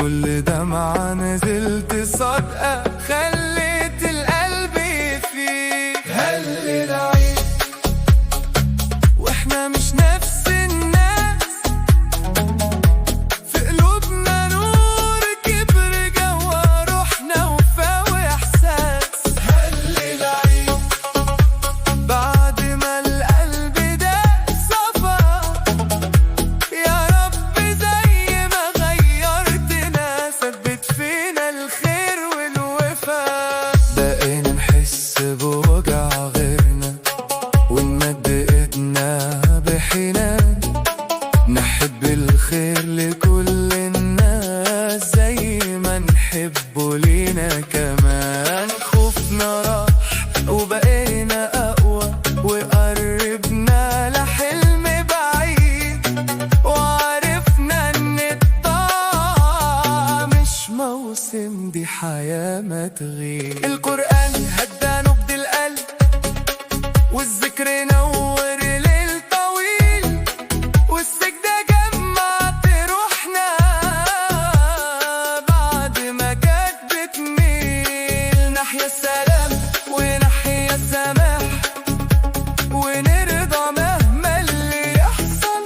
كل دمعة نزلت صدقة خليت القلب يفيق. هل العيد واحنا مش نفس الناس، في قلوبنا نور كبر جوا روحنا وفا واحساس. هل العيد بعد ما القلب ده صفا، يا رب زي ما غيرتنا ثبت فينا الخير والوفا. بقينا نحس بوجع غيرنا ونمد ايدنا بحنان، نحب الخير لكل الناس زي ما نحبه لينا كمان. خوفنا راح وبقينا أقوى وقربنا لحلم بعيد، وعرفنا إن الطاعة مش موسم، دي حياة ما تغيب. القرآن هدى نبض القلب والذكر نور ليل طويل، والسجدة جمعت روحنا بعد ما كانت بتميل. نحيا السلام ونحيا السماح ونرضى مهما اللي يحصل،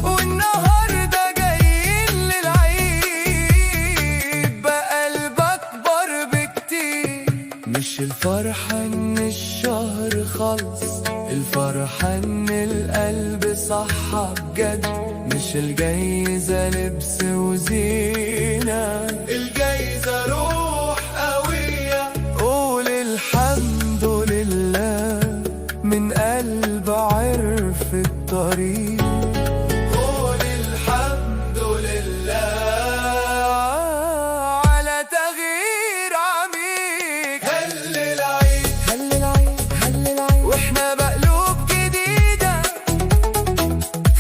والنهارده جايين للعيد بقلب اكبر بكتير. مش الفرحة ان الشهر خلص، الفرحة ان القلب صح بجد. مش الجايزة لبس وزينة، الجايزة روح قوية. قول الحمد لله من قلب عرف الطريق، قول الحمد لله على تغيير عميق. هل العيد، هل العيد، هل العيد، واحنا بقلوب جديدة،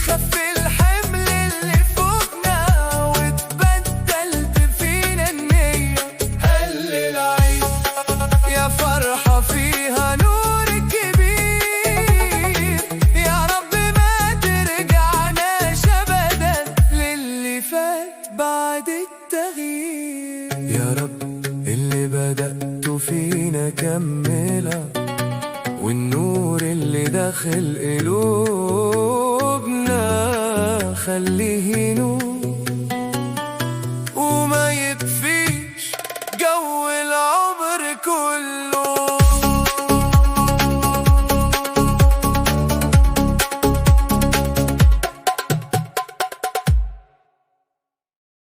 خف الحمل اللي فوقنا واتبدلت فينا النية. هل العيد يا فرحة فيها نور كبير، يا رب ما ترجعناش أبدا للي فات بعد التغيير. يا رب اللي بدأته فينا كمله، والنور اللي داخل قلوبنا خليه ينور وما يطفيش جو العمر كله.